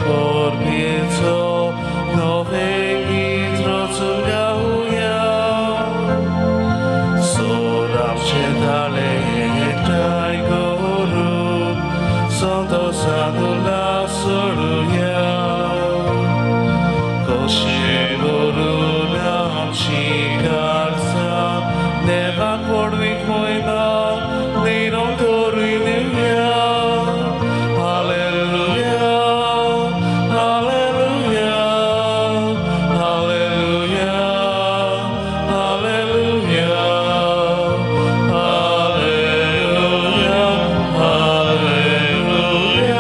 परबेचो नवें गीत रचून गावया. सोद आमचे ताळे एकठांय करून संतोसान उल्हास सोडुया. खोशी भरून आमची काळजां देवाक व्हडवीक मोयना निरंतरूय दिवया. Hallelujah, hallelujah, hallelujah, hallelujah, hallelujah, hallelujah,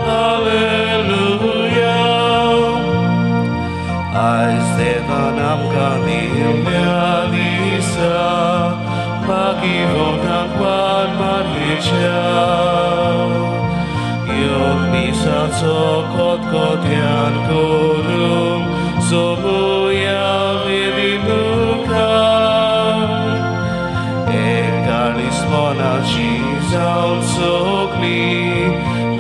hallelujah. आयज देवान आमकां दिल्ल्या दिसा भागीवंत आंकवार मारयेच्या येवन मिसाचो खतखत्यान करूंक जमुया वेदी मुखार. एकाळीस मनाची जावन सगळीं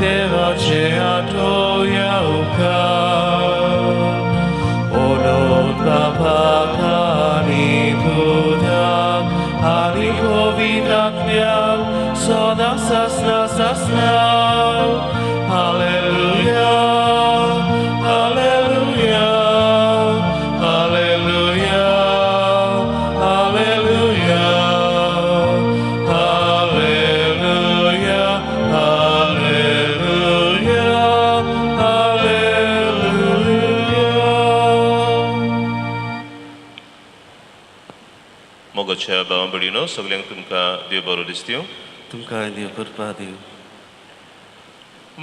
देवाचे आठोवया उपकार. ओनोद बापाक आनी पुताक आनी पवित्र आत्म्याक सदां सासणा सासणा. Hallelujah, hallelujah, hallelujah, hallelujah, hallelujah, hallelujah, hallelujah. मोगाच्या भावा भयणीनो, सगल्यांक तुमकां देव बरो दिसत्यो. तुमकां देव कृपा दिवं.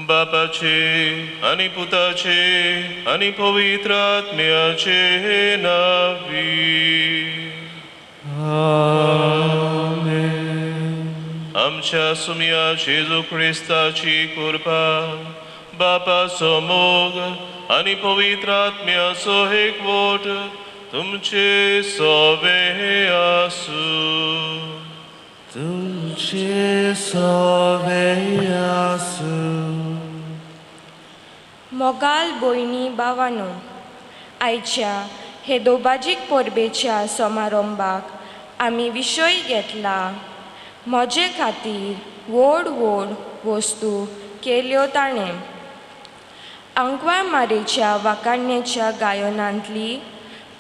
बापाचे आनी पुताचे आनी पवित्र आत्म्याचे नावी. आमेन. आमच्या सुमया जेजू क्रिस्ताची कृपा, बापाचो मोग आनी पवित्र आत्म्याचो एकवट तुमचे सोवे आसूं. तुमचे सोवे आसूं. मोगाल भयणी भावानो, आयच्या हे दोबाजीक परबेच्या समारंभाक आमी विशय घेतला, म्हजे खातीर व्हड व्हड वस्तू केल्यो ताणें. आंकवार मारेच्या वाखाणण्याच्या गायनांतली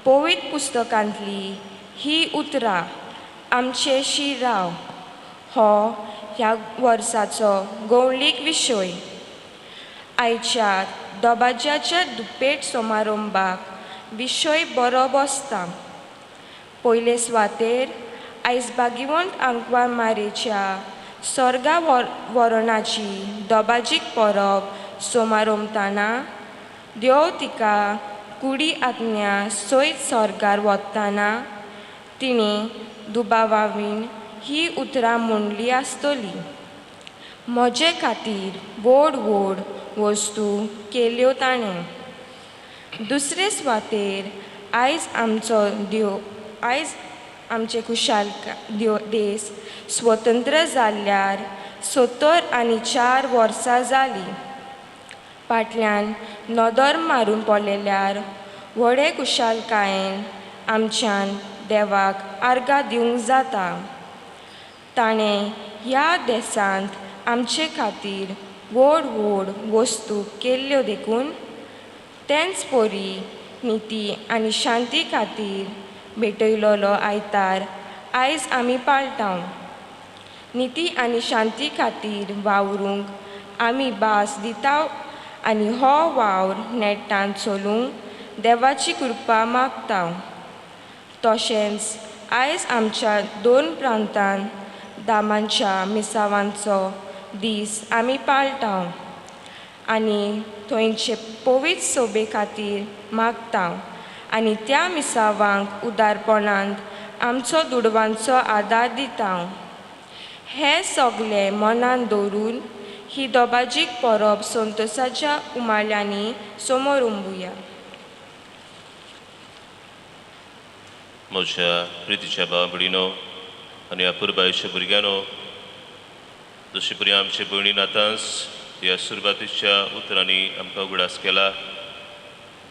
पवित्र पुस्तकांतली ही उतरां आमचे शिराव हो ह्या वर्साचो गौळीक विशय. आयच्या दोबाज्याच्या दुपेट समारंभाक विशय बरो बसता. पयले सुवातेर आयज भागिवंत आंकवार मारेच्या सोर्गा वरणाची दोबाजीक परब समारोमतना देव तिका कुडी आज्ञा सयत सोर्गार वतना तिणें दुबावावीन ही उतरां म्हणली आसतली, म्हजे खातीर व्हड व्हड वस्तू केल्यो ताणें. दुसरे सुवातेर आयज आमचो देव आयज आमचे खुशाल देस स्वतंत्र जाल्ल्यार 74 वर्सां जालीं. फाटल्यान नदर मारून पळयल्यार व्हडे खुशालकायेन आमच्यान देवाक आर्गां दिवंक जाता. ताणें ह्या देसांत आमचे खातीर व्हड व्हड वस्तू केल्ल्यो देखून तेंच परी निती आनी शांती खातीर भेटयलोलो आयतार आयज आमी पाळटा. निती आनी शांती खातीर वावरूंक आमी भास दिता आनी हो वावर नेटान चलूंक देवाची कृपा मागता. तशेंच आयज आमच्या दोन प्रांतान दामांच्या मिसावांचो दीस आमी पाळटा आनी थंयचे पवित्र सोबे खातीर मागता आनी त्या मिसावांक उदारपणांत आमचो दुडवांचो आदार दिता. हें सगलें मनान दवरून ही दोबाजीक परब संतोसाच्या उमाळ्यांनी समोर उंबुया. म्हज्या प्रितीच्या भाव भयणीनो आनी अपुरबायेच्या भुरग्यांनो, जशे परी आमचे भयणीन आतांच ह्या सुरवातीच्या उतरांनी आमकां उगडास केला.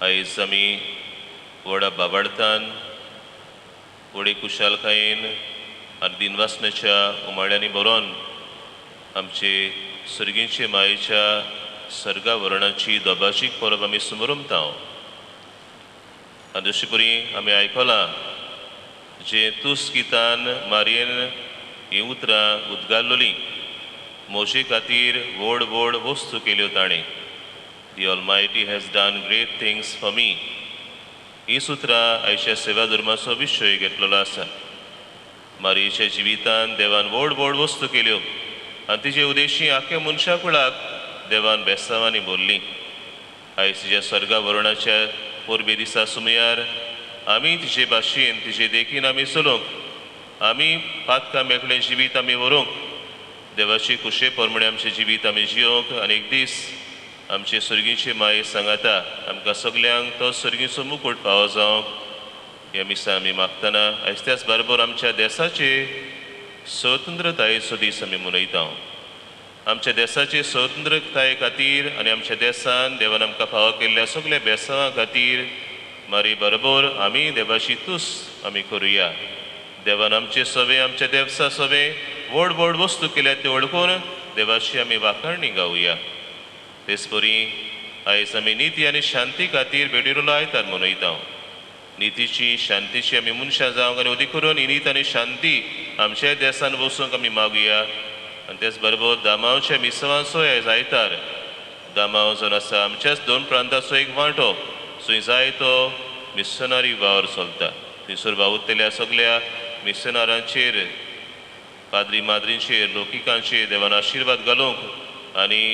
आयज आमी व्हडा बाबाडतान, व्हडे कुशालकायेन आनी दिनवासनाच्या उमाळ्यांनी बरोवन आमचे सर्गींचे मायेच्या सर्गा वरणाची दोबाजीक परब आमी सुमरमता. आनी जशे परी आमी आयकलां जे तुस गितान मारयेन हीं उतरां उदगारलोलीं, म्हजे खातीर व्हड व्हड वस्तू केल्यो ताणें. The Almighty has done great things for me. हीं सुत्रां आयच्या सेवा धर्माचो विशय घेतलेलो आसा. मारयेच्या जिवितान देवान व्हड व्हड वस्तू केल्यो आनी तिजे उदेशी आख्या मनशा कुळाक देवान बेसांवांनी भरली. आयज तिज्या सर्गा वरणाच्या परबे दिसा सुमयार आमी तिजे भाशेन, तिजे देखीन आमी चलूंक, आमी पातकां मेकळें जिवीत आमी व्हरूंक, देवाचे कुशे प्रमाणे आमचें जिवीत आमी जियोंक आनी एक दीस आमचे सर्गीचे माये सांगाता आमकां सगल्यांक तो सर्गीचो मुकूट फावो जावंक ह्या मिसां आमी मागतना आयज त्याच बरोबर आमच्या देसाचे स्वतंत्रतायेचो दीस आमी मनयता. आमच्या देसाचे स्वतंत्रताये खातीर आनी आमच्या देसान देवान आमकां फावो केल्ल्या सगल्या बेसांवां खातीर मारी बरोबर आमी देवाची तुस आमी करुया. देवान आमचे सवे, आमच्या देवसा सवे व्हड व्हड वस्तू केल्या त्यो वळखून देवाची आमी वाखाणणी गावया. तेच परी आयज आमी निती आनी शांती खातीर भेटिल्लो आयतार मनयता. नितीची शांतीची आमी मनशां जावंक आनी अदीक करून ही नीत आनी शांती आमच्या देसान वचूंक आमी मागुया. आनी तेच बरोबर दामांवच्या मिसवांचो आयज आयतार. दामांव जावन आसा आमच्याच दोन प्रांताचो एक वांटो, थंय जायतो मिशनरी वावर चलता. थंयसर वावुरतल्या सगल्या मिशनरांचेर, पाद्री माद्रींचेर, लोकिकांचेर देवान आशिर्वाद घालूंक आनी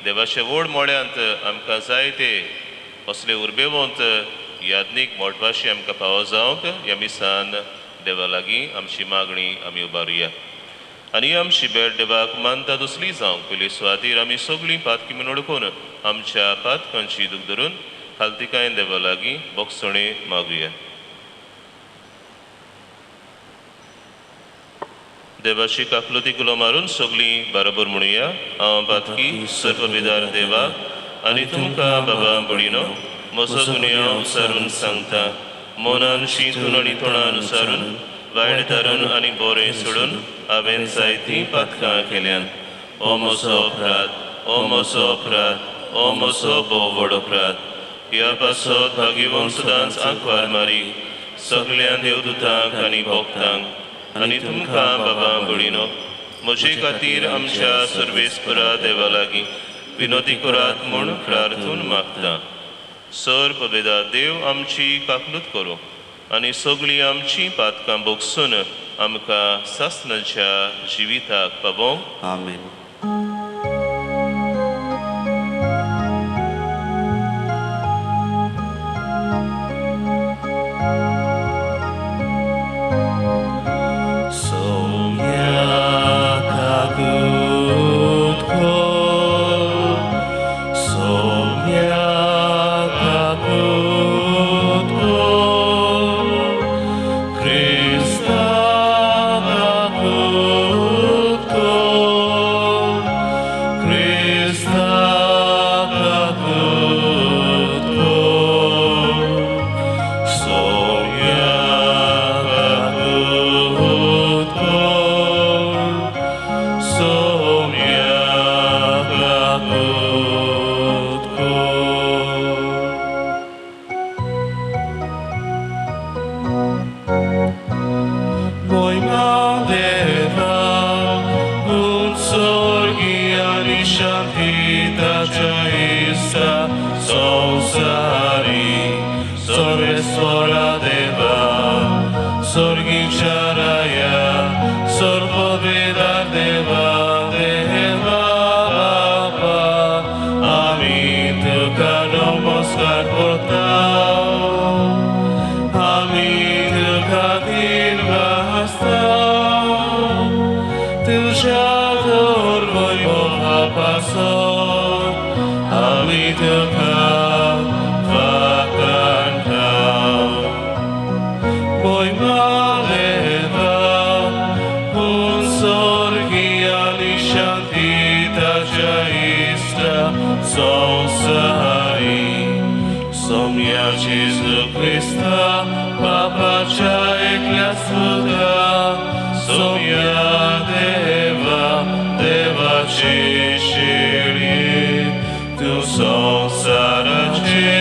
देवाच्या व्हड मोळ्यांत आमकां जायते असले उर्बेवंत याज्ञीक मोटवाशी आमकां फावो जावंक ह्या मिसान देवा लागीं आमची मागणी आमी उबारुया. आनी आमची भेट देवाक मानता दुसरी जावंक पयली सुवातीर आमी सगळीं पातकी म्हूण वळखून आमच्या पातकांची दूख धरून खालतिकायेन देवा लागीं बोगसणे मागुया. देवाची काकलुती कुलो मारून सगळीं बरोबर म्हणुया. हांव पातकी सर्वविदार देवा आनी तुमकां बाबा भयणीनो म्हजो गुन्यांव सारून सांगता. मनान शिंतून आनी तोंडान सारून, वायट धरून आनी बरें सोडून हांवें जायतीं पातकां केल्यान. ओ म्हजो अपराध, ओ म्हजो अपराध, ओ म्हजो भोव व्हड अपराध. ह्या पासत भागीवन सदांच आंकवार मारी सगल्या देवदूतांक आनी भक्तांक आनी तुमकां बाबा भयणीनो म्हजे खातीर आमच्या सर्वेस्परा देवा लागीं विनोदी करात म्हूण प्रार्थून मागता. सर पवेदा देव आमची काकलूत करूं आनी सगळीं आमची पातकां भोगसून आमकां सासणाच्या जिविताक पावोवंक. आमेन. Sorgia li shantita chaistra. संवसारी Saumya जेजू क्रिस्ता बापाच्या एकल्या सुता सोम्या देवा देवाची शिळी तूं संवसाराचे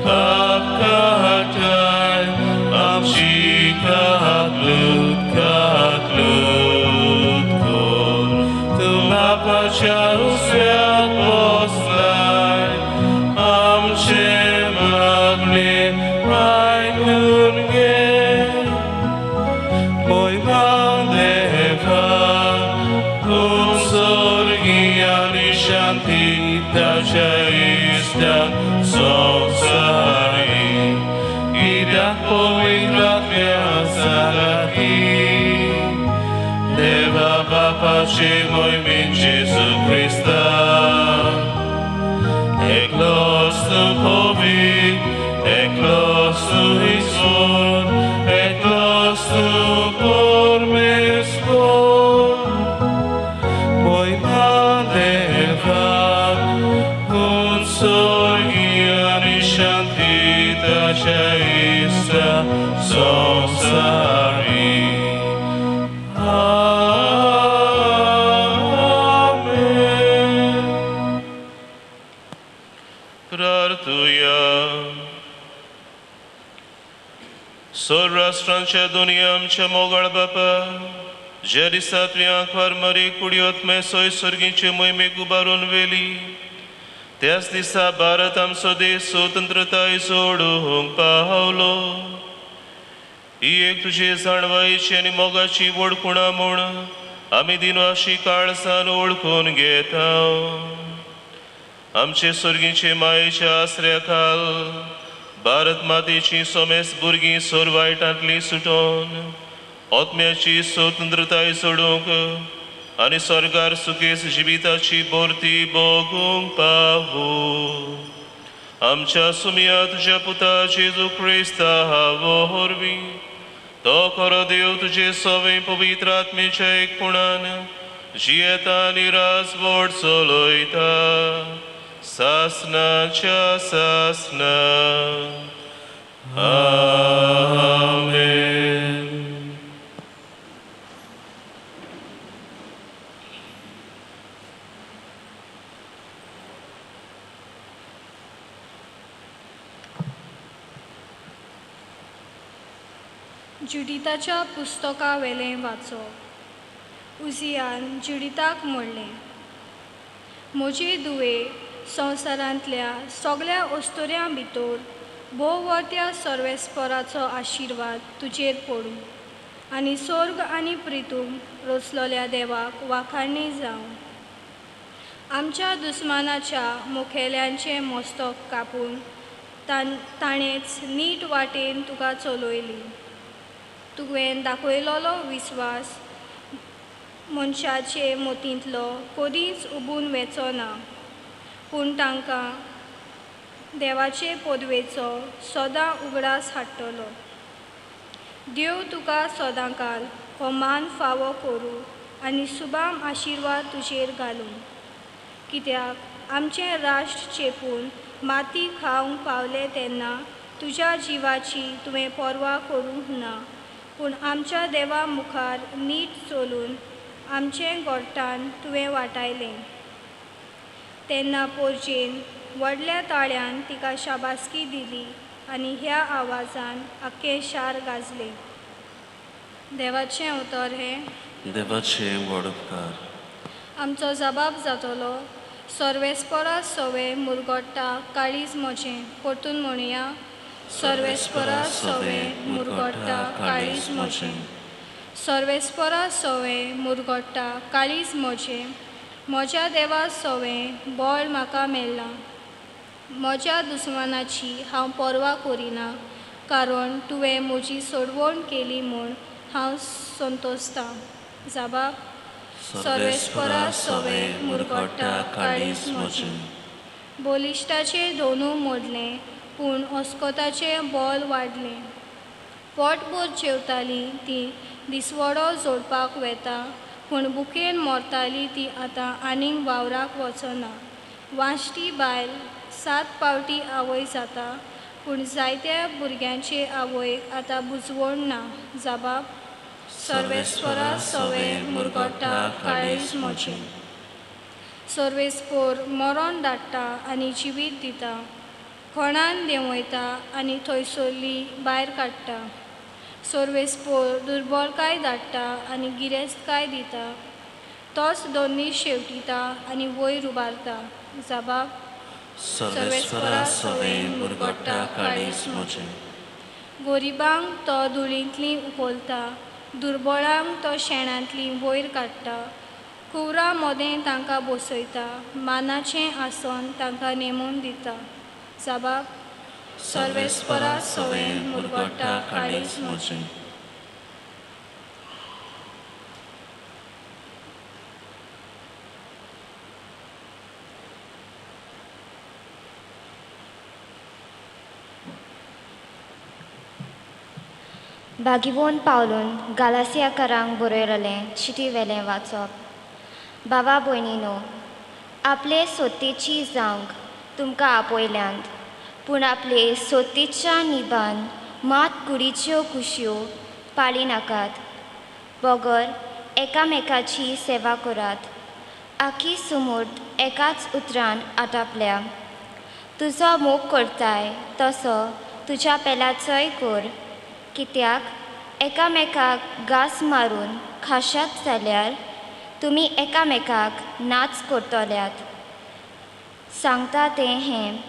पाप काडटाय आमची काकलूत काकलूत कर तूं बापाच्या उस्याक बसलाय आमचे मागणे आयकून घे मोयमा देवा तूं स्वर्गी आनी शांती ताच्या इश्टाक संवसारी कित्याक पवित्र आत्म्या सांगाती देवा बापाचे मोहिमेन जेजू क्रिस्ता एकलोच तूं पवित्र एकलोच तूं ईश्वर एकलोच तूं परमेश्वर मोहिमा देवा तूं स्वर्गी आनी शांती ताच्या इश्टाक संवसारी. आमेन. प्रार्थुया. स्वराष्ट्रांच्या दुनिया आमच्या मोगाळ बापा, ज्या दिसा तुवें आंकवार मरी कुडयोत्मे सोय सर्गीचे मोहिमेक उबारून व्हेली त्याच दिसा भारत आमचो देश स्वतंत्रताय सोडूंक पावलो. ही एक तुजे जाणवायेची आनी मोगाची व्हड खुणा म्हूण आमी दिनवाशी काळसान वळखून घेता. आमचे सर्गीचे मायेच्या आसऱ्या खाल भारत मातेची सोमेस भुरगीं सोर वायटांतली सुटोन आत्म्याची स्वतंत्रताय सोडूंक आनी स्वर्गार सुखेस जिविताची भरती भोगूंक पावू. आमच्या सुमया तुज्या पुता जेजू क्रिस्ता वरवीं तो खरो देव तुजे सवे पवित्र आत्मेच्या एकपणान जियेता आनी राजवट चलयता सासनाच्या सासना. आमेन. जुडिताच्या पुस्तका वेलें वाचप. उजियान जुडिताक म्हणलें, म्हजी दुवे संवसारांतल्या सगळ्या अस्तुऱ्यां भितर भोववर्त्या सर्वेस्पराचो आशिर्वाद तुजेर पडूं आनी स्वर्ग आनी प्रितूम रचलोल्या देवाक वाखाणणी जावं. आमच्या दुस्मानाच्या मुखेल्यांचें मस्तक कापून ताणेंच नीट वाटेन तुका चलयली. तुवें दाखयलोलो विस्वास मनशाचे मतींतलो कदींच उबून वेचो ना, पूण तांकां देवाचे पदवेचो सदां उगडास हाडटलो. देव तुका सदांकाल हो मान फावो करूं आनी सुबाम आशिर्वाद तुजेर घालूं. कित्याक आमचें राष्ट्र चेपून माती खावंक पावलें तेन्ना तुज्या जिवाची तुवें पर्वा करूंक ना, पूण आमच्या देवा मुखार नीट चलून आमचें गोठाण तुवें वाटायलें. तेन्ना पोरजेन व्हडल्या ताळ्यान तिका शाबासकी दिली आनी ह्या आवाजान आख्खें शार गाजलें. देवाचें उतर हें. देवाचें व्हड उपकार. आमचो जबाब जातलो सर्वेस्परा सवे मुरगोट्टा काळीज म्हजें. परतून म्हणया, सर्वेस्परा सवे मुरगोट्टा काळीज म्हजें. सर्वेस्परा सवे मुरगोट्टा काळीज म्हजें. म्हज्या देवा सवें बळ म्हाका मेळ्ळां. म्हज्या दुस्मानाची हांव पर्वा करिना, कारण तुवें म्हजी सोडवण केली म्हूण हांव संतोसतां. जबाब सर्वेस्परा सवे मुरगोट्टा काळीज म्हजें. बलिश्टाचें दोनू मोडलें, पूण अस्कोताचें बळ वाडलें. पोटभर जेवताली ती दिसवडो जोडपाक वेता, पूण बुकेन मरताली ती आतां आनीक वावराक वचना. वांश्टी बायल 7 पावटी आवय जाता, पूण जायत्या भुरग्यांचे आवयक आतां बुजवण ना. जबाब सर्वेस्परा सवे मुरगोटा काळीज म्हजें. सर्वेस्पोर मरण धाडटा आनी जिवीत दिता, कोणान देंवयता आनी थंयसरली भायर काडटा. सर्वेस्पोर दुर्बलकाय धाडटा आनी गिरेस्तकाय दिता, तोच दोनी शेवटिता आनी वयर उबारता. जबाब सर्वेस्परा सवे मुरगोटा काळीज म्हजें. गोरिबांक तो धुळींतली उखलता, दुर्बळांक तो शेणांतली वयर काडटा. कुवरां मोदें तांकां बसयता, मानाचें आसन तांकां नेमून दिता. जबाब सर्वेस्परा सवे मुरगोटा काळीज म्हजें. बागिवोन पावलून गालासियाकारांक बरयलें चिटी वेलें वाचप. बाबा भयणीनो, आपले सोतेची जावंक तुमकां आपयल्यांत, पूण आपले सोतेच्या निबान मात कुडीच्यो कुशयो पाळी नाकात, बगर एकामेकाची सेवा करात. आखी सुमूर्त एकाच उतरान आटापल्या. तुजो मोग करताय तसो तुज्या पेल्याचोय कर, कित्याक एकामेकाक घास मारून खाशात जाल्यार तुमी एकामेकाक नाच करतल्यात. सांगता तें हें,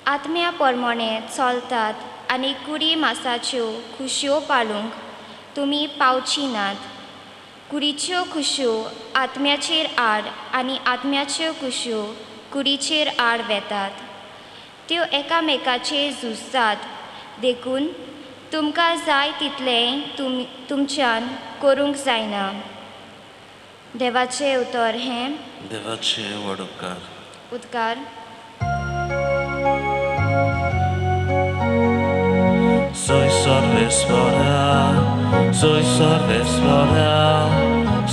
आत्म्या प्रमाणे चलतात आनी कुडी मासाच्यो खुशयो पाळूंक तुमी पावची नात. कुडीच्यो खुशयो आत्म्याचेर आड आनी आत्म्याच्यो खुशयो कुडीचेर आड वेतात, त्यो एकामेकाचेर झुजतात. देखून तुमकां जाय तितलें तुमच्यान करूंक जायना. देवाचें उतर हें. देवाचें व्हड उपकार. उद्गार. Soy सर्वेस्परा, soy सर्वेस्परा,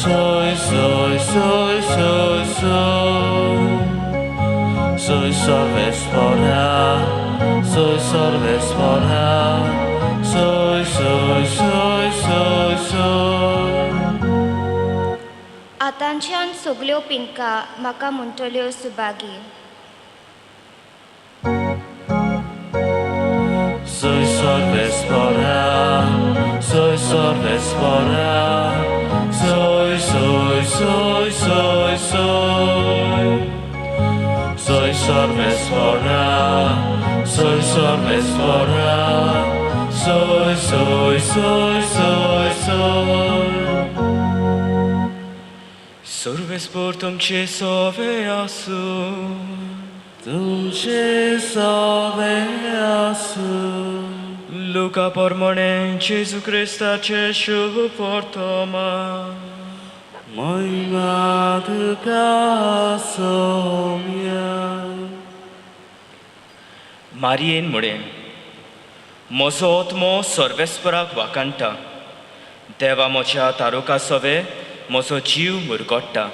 soy, soy, soy, soy, soy. Soy सर्वेस्परा, soy सर्वेस्परा, soy, soy, soy, soy, soy. आतांच्यान सगल्यो पिंका म्हाका म्हणटल्यो Subhagi. Soy सर्वेस्परा, soy सर्वेस्परा, soy, soy, soy, soy, soy. Soy सर्वेस्परा, soy सर्वेस्परा, soy, soy, soy, soy, soy. सर्वेस्पोर तुमचे सोवे आसूं. तुमचे सोवे आसूं. लुका प्रमाणे जेजू क्रिस्ताचे शुभ वर्तमान. महिमा तुका सोम्या. मारियेन म्हळें, म्हजो आत्मो सर्वेस्पराक वाखाणटा, देवा म्हज्या तारुका सवे म्हजो जीव मुरगोट्टा.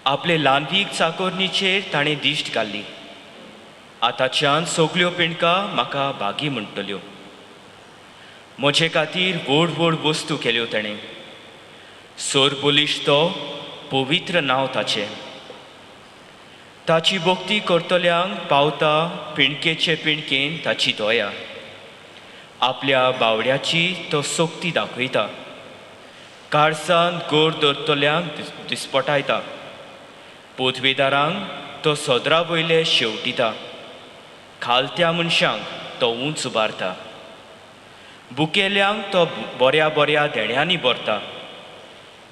आपले ल्हानवीक चाकोरणीचेर ताणें दिश्ट घाल्ली. आतांच्यान सगल्यो पिंडका म्हाका भागी म्हणटल्यो. म्हजे खातीर व्हड व्हड वस्तू केल्यो ताणें. सोर बलिश्ट तो पवित्र नांव ताचें. ताची भक्ती करतल्यांक पावता पिंडकेचे पिंडकेन ताची दया. आपल्या बावड्याची तो सक्ती दाखयता. काळसांत गोड दवरतल्यांक दिसपटायता. पदवेदारांक तो सदरा वयले शेवटिता. खालत्या मनशांक तो उंच उबारता. बुकेल्यांक तो बऱ्या बऱ्या देण्यांनी भरता.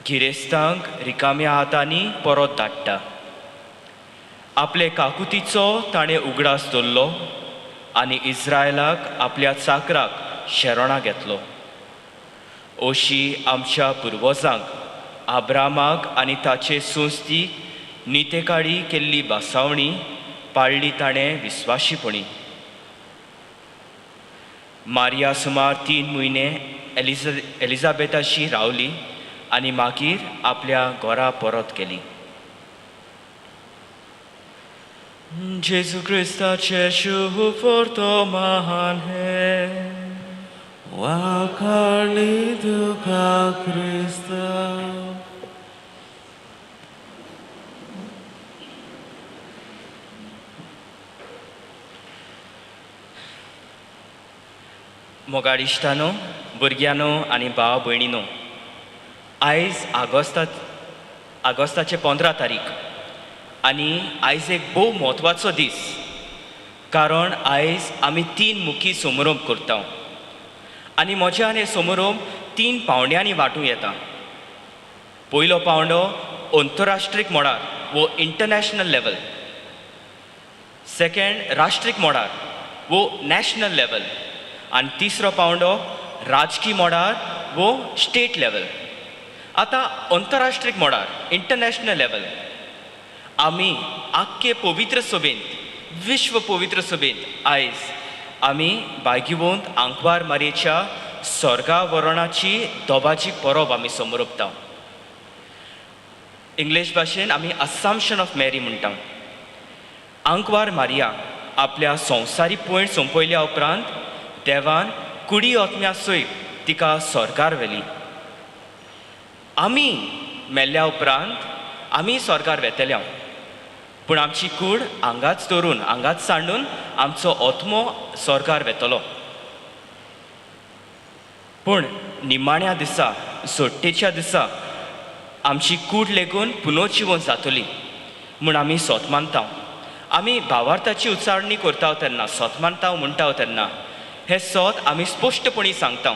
गिरेस्तांक रिकाम्या हातांनी परत धाडटा. आपले काकुतीचो ताणें उगडास दवरलो आनी इस्रायलाक आपल्या चाकराक शरणां घेतलो. अशी आमच्या पुर्वजांक आब्रामाक आनी ताचे संस्थीक नितेकाळी केल्ली भासावणी पाळ्ळी ताणें विस्वाशीपणी. मारिया सुमार 3 म्हयने एलिझाबेथाशी रावली आनी मागीर आपल्या घरा परत गेली. जेजू क्रिस्ताचे शुभ वर्तमान हे। वाखाणी तुका क्रिस्ता। मोगाळ इश्टानो, भुरग्यांनो आनी भाव भयणीनो, आयज आगोस्ताचे 15 तारीख आनी आयज एक भोव म्हत्वाचो दीस, कारण आयज आमी 3 मुखी समारोप करता आनी म्हज्यान हे समारोप 3 पावंड्यांनी वांटूं येता। पयलो पावंडो अंतरराष्ट्रीय मळार वो इंटरनॅशनल लेवल, सेकेंड राष्ट्रीय मळार वो नॅशनल लेवल आनी तिसरो पावंडो राजकीय मळार वो स्टेट लेवल। आतां अंतरराष्ट्रीय मळार इंटरनॅशनल लेवल आमी आख्खे पवित्र सभेंत, विश्व पवित्र सभेंत आयज आमी भाग्यवंत आंकवार मारयेच्या स्वर्गावरणाची दोबाजी परब आमी समरोपता। इंग्लीश भाशेन आमी असाम्पशन ऑफ मॅरी म्हणटा। आंकवार मारिया आपल्या संवसारी पयण सोंपयल्या उपरांत देवान कुडी आत्म्या सयत तिका स्वर्गार व्हेली। आमी मेल्ल्या उपरांत आमी स्वर्गार वेतल्या, पूण आमची कूड हांगाच दवरून, हांगाच सांडून आमचो आत्मो स्वर्गार वेतलो। पूण निमाण्या दिसा, सोट्टेच्या दिसा आमची कूड लेगून पुनर्जिवन जातली म्हूण आमी सोत मानता। आमी भावार्थाची उच्चारणी करता तेन्ना, सोत मानता म्हणटा तेन्ना हें सोत आमी स्पश्टपणी सांगता।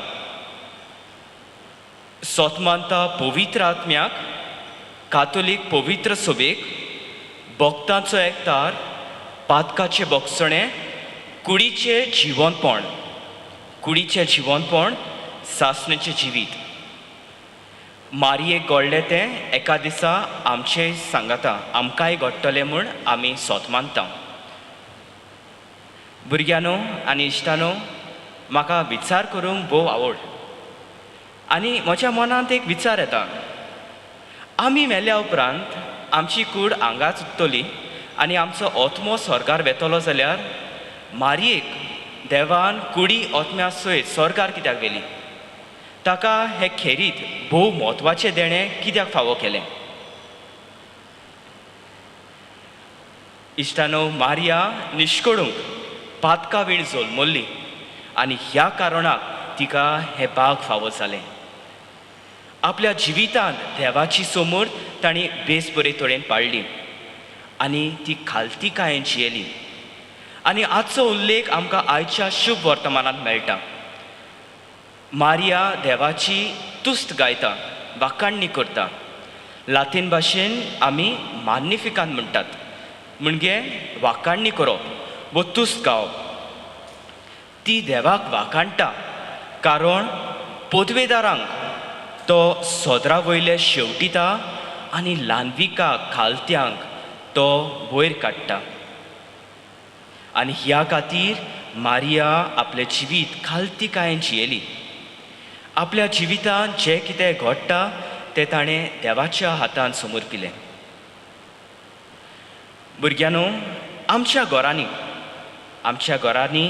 सोत मानता पवित्र आत्म्याक, कातोलीक पवित्र सभेक, भक्तांचो एकतार, पातकाचे बोगसणें, कुडीचें जिवनपण, कुडीचें जिवनपण, सासणेचें जिवीत। मारयेक घडलें तें एका दिसा आमचें सांगाता आमकांय घडटलें म्हूण आमी सोत मानता। भुरग्यांनो आनी इश्टानो, म्हाका विचार करूंक भोव आवड आनी म्हज्या मनांत एक विचार येता, आमी मेल्या उपरांत आमची कूड हांगाच उरतली आनी आमचो आत्मो स्वर्गार वेतलो जाल्यार मारयेक देवान कुडी आत्म्या सयत स्वर्गार कित्याक व्हेली? ताका हें खेरीत भोव म्हत्वाचें देणें कित्याक फावो केलें? इश्टानो, मारिया निश्कडूंक पातका वीण जल्मल्ली आनी ह्या कारणाक तिका हें बाग फावो जालें। आपल्या जिवितांत देवाची समर्थ तांणी बेस बरे तरेन पाळ्ळी आनी ती खालतीकायेन जियेली। आनी आजचो उल्लेख आमकां आयच्या शुभ वर्तमानांत मेळटा। मारिया देवाची तुस्त गायता, वाखाणणी करता। लातीन भाशेन आमी माग्निफिकांत म्हणटात, म्हणजे वाखाणणी करप वो तुस्त गावप। ती देवाक वाखाणटा कारण पदवेदारांक तो सोदरा वयले शेवटिता आनी ल्हानविका खालत्यांक तो वयर काडटा। आनी ह्या खातीर मारिया आपलें जिवीत खालतीकायेन जियेली। आपल्या जिवितांत जें कितें घडटा तें ताणें देवाच्या हातान समर्पिलें। भुरग्यांनो, आमच्या घरांनी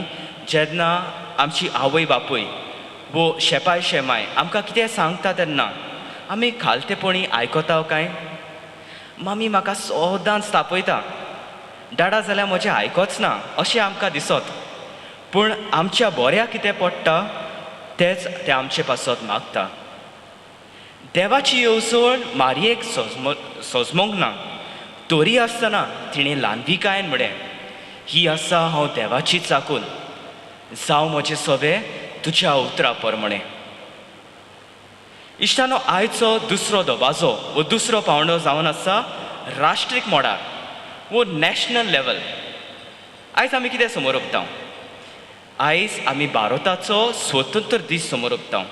जेन्ना आमची आवय बापूय वो शेपाय शेमाय आमकां कितें सांगता तेन्ना आमी खालतेपणी आयकता काय? मामी म्हाका सदांच तापयता, डाडा जाल्यार म्हजें आयकोच ना अशें आमकां दिसत, पूण आमच्या बऱ्या कितें पडटा तेंच तें आमचे पासत मागता। देवाची येवजण मारयेक सोजमोंक ना, तरी आसतना तिणें ल्हानविकायेन म्हळें, ही आसा हांव देवाची चाकून, जावं म्हजें सवे तुज्या उतरा प्रमाणें। इश्टानो, आयचो दुसरो दबाजो वो दुसरो पावंडो जावन आसा राष्ट्रीक मळार वो नॅशनल लेवल। आयज आमी कितें समोर उरता? आयज आमी भारताचो स्वतंत्र दीस समोर उरता।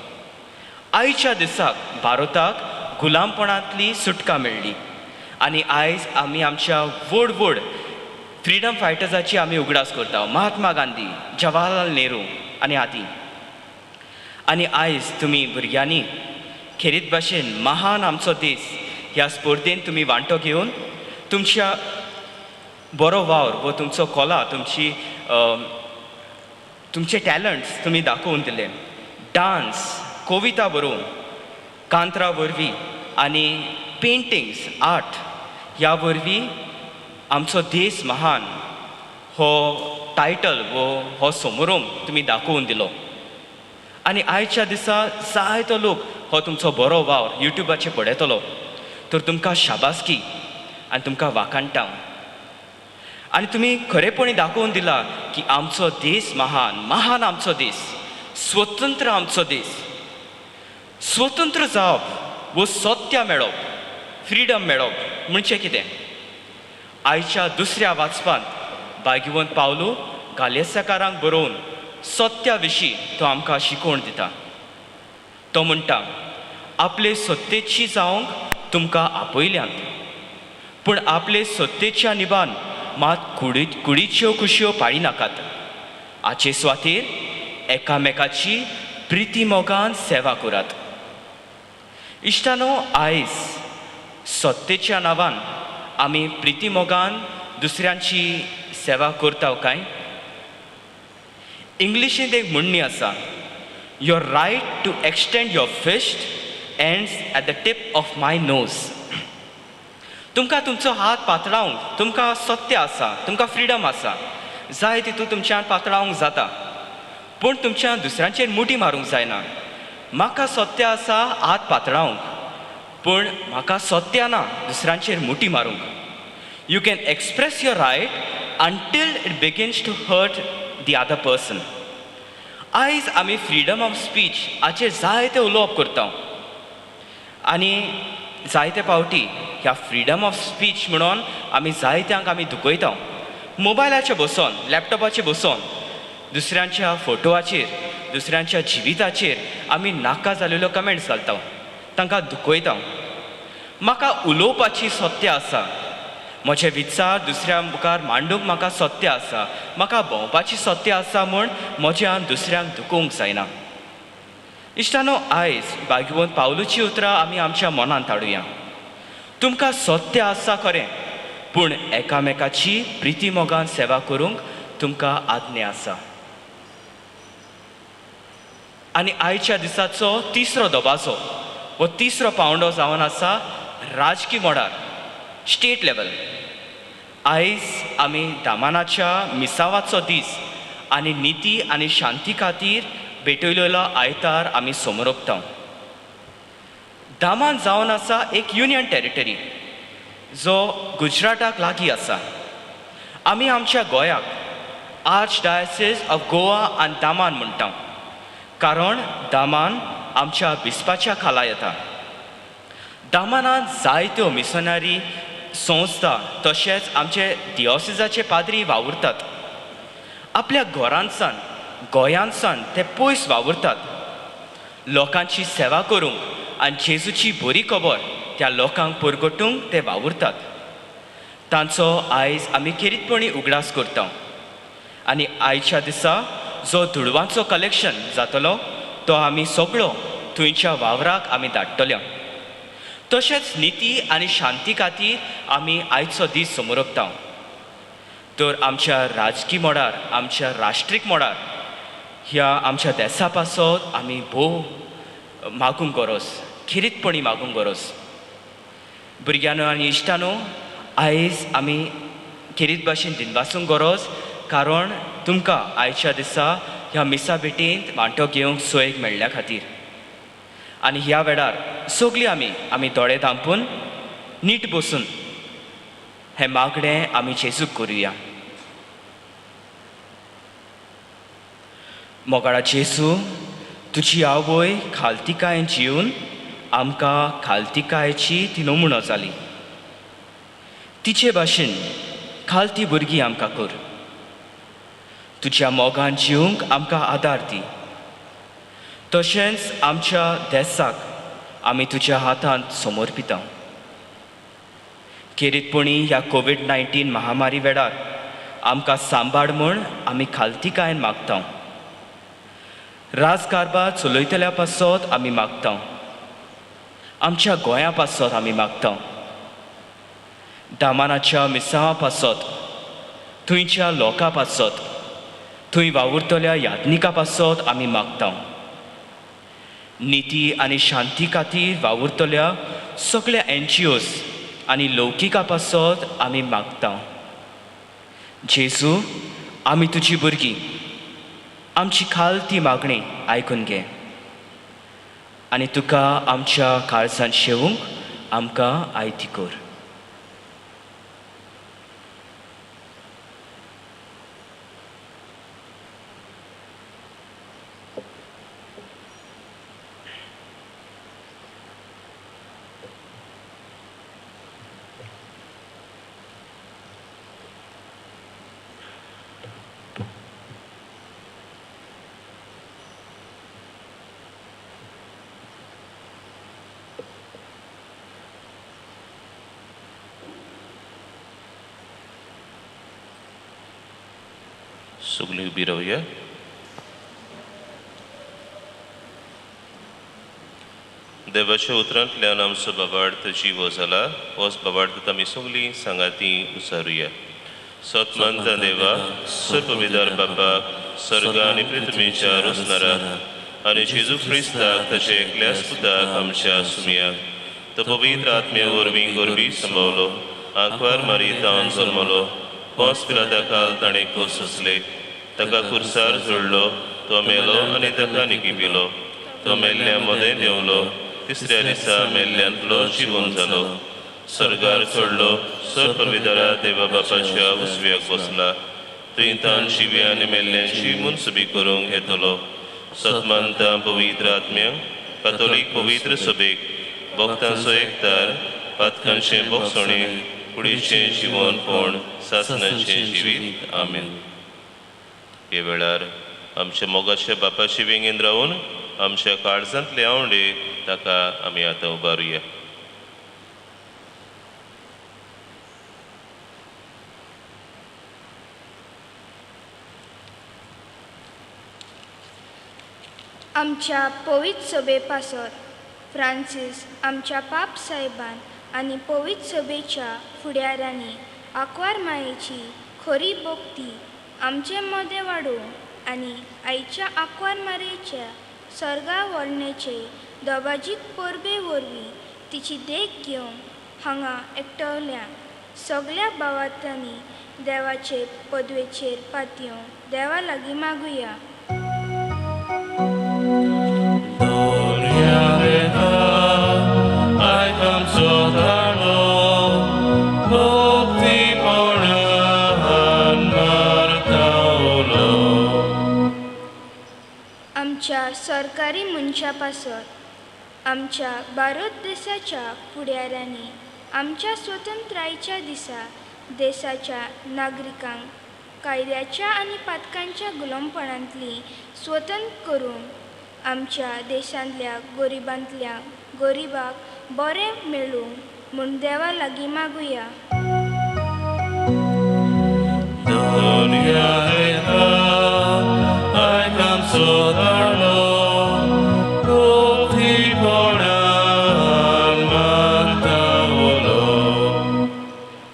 आयच्या दिसाक भारताक गुलामपणांतली सुटका मेळ्ळी आनी आयज आमी आमच्या व्हड व्हड फ्रिडम फायटर्साची आमी उगडास करता, महात्मा गांधी, जवाहरलाल नेहरू आनी आदी। आनी आयज तुमी भुरग्यांनी खेरीत भाशेन महान आमचो देश ह्या स्पर्धेन तुमी वांटो घेवन तुमच्या बरो वावर वो तुमचो कला, तुमची तुमचे टॅलंट्स तुमी दाखोवन दिले. डांस, कविता बरोवन, कांतरा वरवीं आनी पेंटिंग्स, आर्ट ह्या वरवीं आमचो देश महान हो टायटल वो हो समारंभ तुमी दाखोवन दिलो. आनी आयच्या दिसा जायतो लोक हो तुमचो बरो वावर युट्यूबाचेर पळयतलो. तर तुमकां शाबासकी आनी तुमकां वाखाणटा. आनी तुमी खरेपणी दाखोवन दिला की आमचो देश महान, महान आमचो देश, स्वतंत्र आमचो देश. स्वतंत्र जावप वो सत्य मेळप, फ्रिडम मेळप म्हणजे कितें? आयच्या दुसऱ्या वाचपांत भाग्यवंत पावलो गालेस्याकारांक बरोवन सत्या विशीं तो आमकां शिकोवण दिता. तो म्हणटा, आपले सत्तेची जावंक तुमकां आपयल्यांत, पूण आपले सत्तेच्या निबान मात कुडीच्यो खुशयो पाळी नाकात. हाचे स्वातीर एकामेकाची प्रिती मोगान सेवा करात. इश्टानो, आयज सत्तेच्या नांवान आमी प्रिती मोगान दुसऱ्यांची सेवा करता काय? इंग्लिशींत एक म्हणणी आसा, your right to extend your fist ends at the tip of my nose. तुमकां तुमचो हात पातळावंक तुमकां सत्य आसा, तुमकां फ्रिडम आसा, जाय तितून तुमच्यान पातळावंक जाता, पूण तुमच्यान दुसऱ्यांचेर मुठी मारूंक जायना. म्हाका सत्य आसा हात पातळावंक, पूण म्हाका सत्य ना दुसऱ्यांचेर मुठी मारूंक. You can express your right until it begins to hurt the other person. आयज आमी फ्रिडम ऑफ स्पीच हाचेर जायते उलोवप करता आनी जायते पावटी ह्या फ्रिडम ऑफ स्पीच म्हणून आमी जायत्यांक आमी दुखयता. मोबायलाचेर बसोन, लॅपटॉपाचेर बसोन दुसऱ्यांच्या फोटोवाचेर, दुसऱ्यांच्या जिविताचेर आमी नाका जालेल्यो कमेंट्स घालता, तांकां दुखयता. म्हाका उलोवपाची सत्य आसा, म्हजे विचार दुसऱ्या मुखार मांडूंक म्हाका सत्य आसा, म्हाका भोंवपाची सत्य आसा म्हूण म्हज्यान दुसऱ्यांक दुखोवंक जायना. इश्टानो, आयज भाग्यवंत पावलूची उतरां आमी आमच्या मनांत हाडुया. तुमकां सत्य आसा खरें, पूण एकामेकाची प्रिती मोगान सेवा करूंक तुमकां आज्ञा आसा. आनी आयच्या दिसाचो तिसरो दबाजो हो तिसरो पावंडो जावन आसा राजकी मोडार, स्टेट लेवल. आयज आमी दामानाच्या मिसावाचो दीस आनी निती आनी शांती खातीर भेटयलेलो आयतार आमी समरोपता. दामान जावन आसा एक युनियन टेरिटरी जो गुजराताक लागीं आसा. आमी आमच्या गोंयाक आर्च डायसिस ऑफ गोवा आनी दामान म्हणटा, कारण दामान आमच्या बिस्पाच्या खाला येता. दामानांत जायत्यो मिशनरी संस्था तशेंच आमचे दियोसिजाचे पाद्री वावुरतात. आपल्या घरांतसान, गोंयांतसान ते पयस वावुरतात लोकांची सेवा करूंक आनी जेजूची बरी खबर त्या लोकांक परगटूंक ते वावुरतात. तांचो आयज आमी खेरीतपणी उगडास करता. आनी आयच्या दिसा जो दुडवांचो कलेक्शन जातलो तो आमी सगळो थंयच्या वावराक आमी धाडटले. तशेंच निती आनी शांती खातीर आमी आयचो दीस समरोपता. तर आमच्या राजकी मोडार, आमच्या राष्ट्रीक मोडार ह्या आमच्या देसा पासत आमी भोव मागूंक गरज, खेरीतपणी मागूंक गरज. भुरग्यांनो आनी इश्टानो, आयज आमी खेरीत भाशेन दिनवासूंक गरज, कारण तुमकां आयच्या दिसा ह्या मिसा भेटींत वांटो घेवंक सोयीक मेळ्ळ्या खातीर. आनी ह्या वेळार सगळीं आमी आमी दोळे धांपून नीट बसून हें मागणें आमी जेजूक करुया. मोगाळा जेजू, तुजी आवय खालतिकायेन जिवन आमकां खालतिकायेची ती नमुनो जाली. तिचे भाशेन खालती भुरगीं आमकां कर. तुज्या मोगान जिवंक आमकां आदार दी. तशेंच आमच्या देसाक आमी तुज्या हातांत समर्पिता. खेरीतपणी ह्या कोवीड-19 महामारी वेळार आमकां सांबाळ म्हूण आमी खालतिकायेन मागता. राजकारभार चलयतल्या पासत आमी मागता. आमच्या गोंया पासत आमी मागता. दामानाच्या मिसांवा पासत, थंयच्या लोकां पासत, थंय वावुरतल्या याज्ञिका पासत आमी मागता. निती आनी शांती खातीर वावुरतल्या सगळ्या एनजीओज आनी लौकिका पासत आमी मागता. जेजू, आमी तुजी भुरगीं, आमची खाल ती मागणी आयकून घे आनी तुका आमच्या काळजान शेवूंक आमकां आयती कर. सगळीं उबी रावया. देवाच्या उतरांतल्यान आमचो बाबार्थ जिवो जाला, होच बाबार्थ आमी सगळीं सांगाती उचारुया. सतमंत देवा, सर्वविदार बापाक, सर्ग आनी पृथ्वीच्या रोसणाराक आनी जेजू क्रिस्ताक ताच्या एकल्याच पुताक आमच्या सुमयाक, तो पवित्र आत्म्या वरवीं गोरबी संभवलो, आंकवार मारी तावन जल्मलो, पोंस पिलाता काल ताणें खोस सोंसले, ताका खुर्सार जोडलो, तो मेलो आनी ताका निकिपिलो, तो मेल्ल्या मदें देंवलो, तिसऱ्या दिसा मेल्ल्यांतलो जिवन जालो, सर्गार चडलो, सर्पविदारा देवा बापाच्या उजव्याक बसला, थंय तान जिव्या आनी मेल्ल्यांची मुनसुबी करूंक येतलो. सतमानता पवित्र आत्म्यांक, कातोलीक पवित्र सभेक, भक्तांचो एकतार, पातकांचें बोगसणें, कुडीचें जिवनपण, सासणाचें जिवीत. आमेन. हे वेळार आमच्या मोगाच्या बापाची वेंगेन रावन आमच्या काळजांतले आवडे ताका आमी आतां उबारुया. आमच्या पवित्र सभे पासत फ्रांसीस आमच्या पाप साहेबान आनी पवित्र सभेच्या फुडाऱ्यांनी आंकवार मायेची खरी भक्ती आमचे मदें वाडोवंक आनी आयच्या आंकवार मारयेच्या सर्गा वर्णेचे दबाजीक परबे वरवीं तिची देख घेवंक हांगा एकटवल्या सगल्या भावार्थांनी देवाचे पदवेचेर पातयेवंक देवा लागीं मागुया. आमच्या सरकारी मनशां पासत, आमच्या भारत देशाच्या फुडाऱ्यांनी आमच्या स्वतंत्रायेच्या दिसा देशाच्या नागरिकांक कायद्याच्या आनी पातकांच्या गुलामपणांतली स्वतंत्र करूंक आमच्या देशांतल्या गरिबांतल्या गरिबाक बरें मेळूंक म्हूण देवा लागीं मागुया.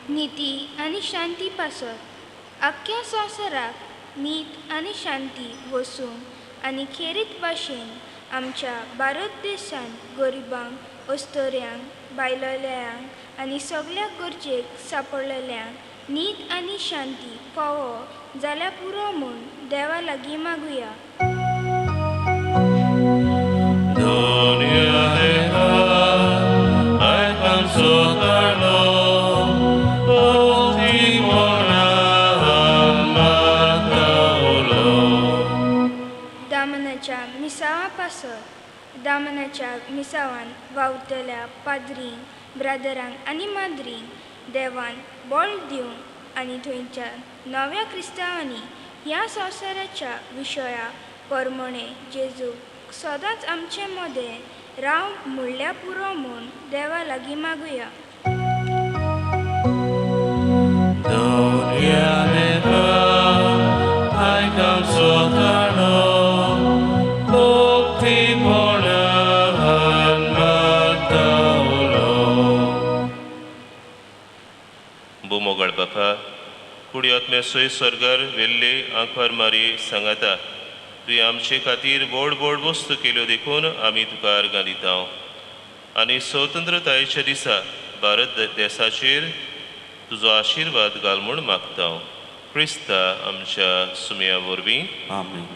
नीती आनी शांती पासत आख्ख्या संवसाराक नीत आनी शांती वसूंक आनी खेरीत भाशेन आमच्या भारत देशांत गरिबांक, अस्तोऱ्यांक, बायलोल्यांक आनी सगल्या गरजेक सांपडलेल्यांक नीत आनी शांती फावो जाल्यार पुरो म्हूण देवा लागीं मागुया. दामनाच्या मिसावा पासत दामनाच्या मिसावान वावुरतल्या पाद्रींक, ब्रादरांक आनी माद्रींक देवान बळ दिवंक आनी थंयच्या नव्या क्रिस्तांवांनी ह्या संवसाराच्या विशया परमणे जेजूक सदांच आमचे मदें राव म्हणल्यार पुरो म्हूण देवा लागीं मागुया. मोगळ बापा, कुडी आत्म्या सोय स्वर्गार वेल्ले आंखवार मारी सांगाता तुवें आमचे खातीर व्हड व्हड वस्तू केल्यो देखून आमी तुका अर्गां दिता. आनी स्वतंत्रतायेच्या दिसा भारत देसाचेर तुजो आशिर्वाद घाल म्हूण मागता. क्रिस्ता आमच्या सुमया वरवीं. आमेन.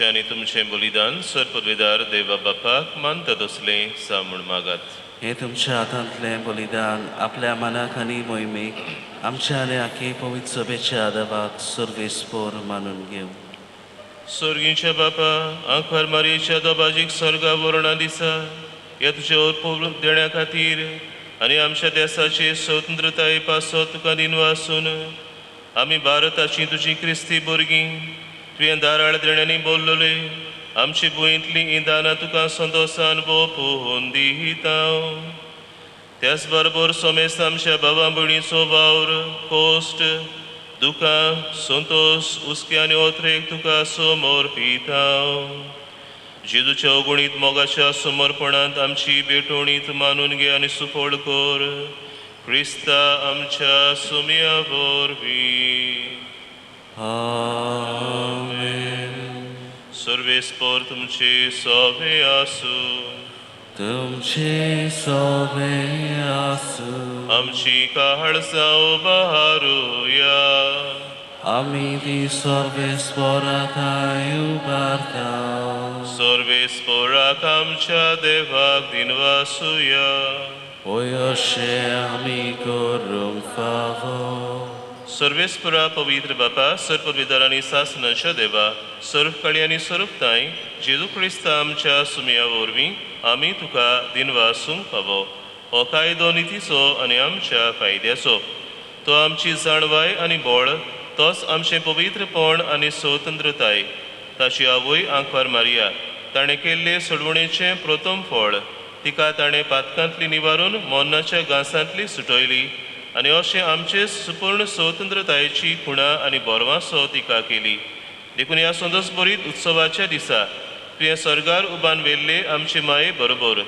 आनी तुमचें बलिदान सर्पद्वेदार देवा बापाक मानता तसलें सा म्हूण मागात. हें तुमच्या हातांतलें बलिदान आपल्या मनाक आनी मोहिमेक आमच्या आनी आखे पवित्र सभेच्या आदावाक सर्वेस्पोर मानून घेवं. स्वर्गीच्या बापा, आंखवार मारयेच्या दोबाजीक स्वर्गा वरणां दिसा ह्या तुज्या अर्पण देण्या खातीर आनी आमच्या देसाचे स्वतंत्रताये पासत तुका दिनवासून आमी भारताची तुजी क्रिस्ती भुरगीं तुवें दाराळ देण्यांनी बोल्लोले आमची भुंयेंतलीं हीं दानां तुका संतोसान ओंपून दिता. त्याच बरोबर सोमेस्त आमच्या बाबा भयणीचो वावर, कोश्ट, दुकां, संतोस, हुस्के आनी ओत्रेक तुका समर्पिता. जेजूच्या अगुणीत मोगाच्या समर्पणांत आमची भेटवणी तूं मानून घे आनी सुफळ कर. क्रिस्ता आमच्या सुमया वरवीं. आमेन. सर्वेस्पोर तुमचे सोबे आसूं. तुमचे सोबे आसूं. आमची काळजां उबारुया. आमी ती सर्वेस्पोराक उबारता. सर्वेस्पोराक आमच्या देवाक दिनवासुया. होय अशें आमी करूंक फावो. सर्वेस्परा पवित्र बापा, सर्पविदार आनी सासनाच्या देवा, सर्वकाळी आनी स्वरूपताय जेजू क्रिस्ता आमच्या सुमया वरवीं आमी तुका दिनवासूंक फावो. हो कायदो नितीचो आनी आमच्या फायद्याचो. तो आमची जाणवाय आनी बळ, तोच आमचें पवित्रपण आनी स्वतंत्रताय. ताची आवय आंकवार मारिया ताणें केल्ले सोडवणेचें प्रथम फळ, तिका ताणें पातकांतली निवारून मरणाच्या घांसांतली सुटयली आनी अशें आमचे सुपूर्ण स्वतंत्रतायेची खुणा आनी बोरवासो तिका केली. देखून ह्या संतोसभरीत उत्सवाच्या दिसा तुवें स्वर्गार उबान व्हेल्ले आमचे माये बरोबर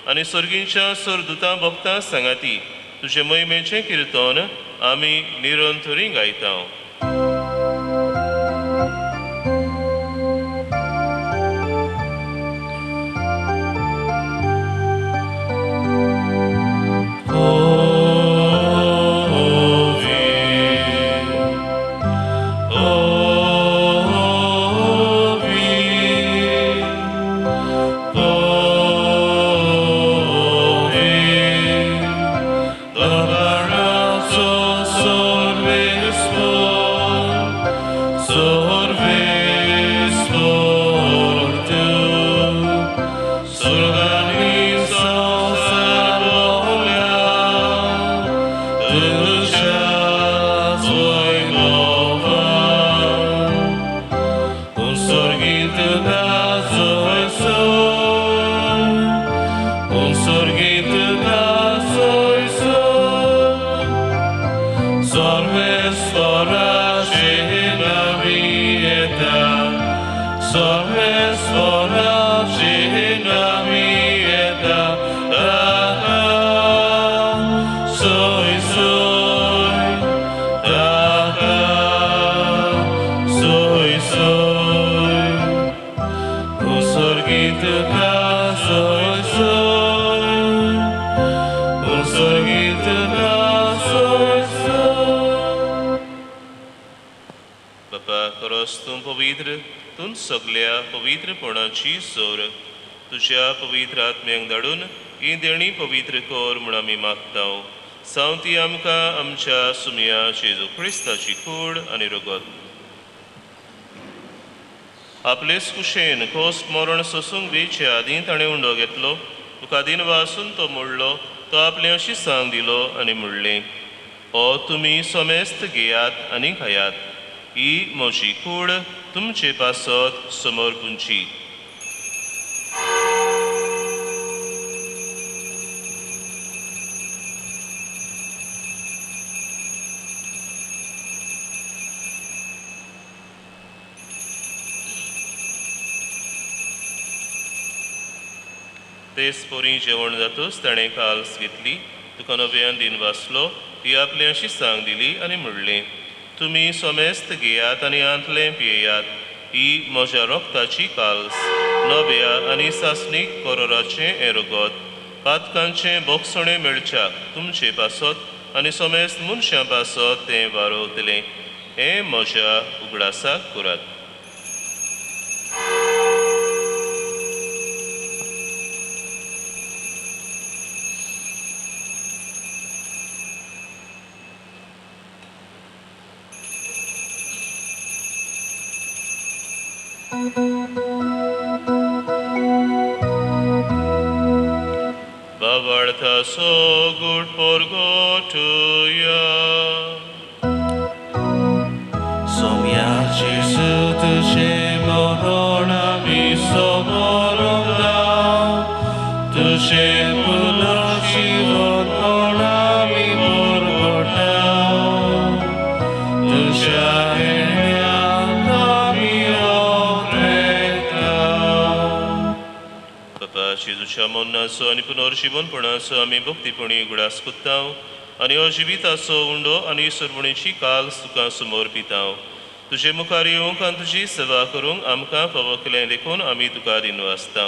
आनी स्वर्गींच्या सरदुतां भक्तां सांगाती तुजे मोहिमेचें किर्तन आमी निरंतरी गायता. Sorve खरोच तूं पवित्र, तूं सगल्या पवित्रपणाची सोर। तुज्या पवित्र आत्म्यांक धाडून ही देणी पवित्र कर म्हूण आमी मागता। सावती आमकां आमच्या सुमया जेजू क्रिस्ताची कूड आनी रगत। आपलेच कुशेन खोस मरण सोसूंक वेचे आदीं ताणें उंडो घेतलो, तुका दिन वासून तो मोडलो, तो आपले अशी सांग दिलो आनी म्हणलें, ओ तुमी समेस्त घेयात आनी खायात, ही म्हजी कूड तुमचे पासत समर्पूंची। तेच पोरी जेवण जातूच ताणें काल्स घेतली, तुका नव्यान दिन वाचलो, ती आपली अशी सांग दिली आनी म्हणलें, तुमी समेस्त घेयात आनी आंतलें पियेयात, ही म्हज्या रोगताची काल्स, नव्या आनी सासणीक करोराचें हें रगत, पातकांचें बोगसणें मेळच्याक तुमचे पासत आनी समेस्त मनशां पासत तें वारोवतलें, हें म्हज्या उगडासाक करात। So good for go to ya. Somya Jesu tuje morona mi somoronda, tuje punarjivon ona mi morgota, tuje mi okreta. Papa जेजूच्या मरणाचो आनी पुनर्जिवनपणाचो आमी भक्तीपणी उगडास कोत्ता आनी हो जिविताचो उंडो आनी सरवणेची काल तुका समर्पिता। तुजे मुखार येवंक आनी तुजी सेवा करूंक आमकां फावो केलें देखून आमी तुका दिनवासता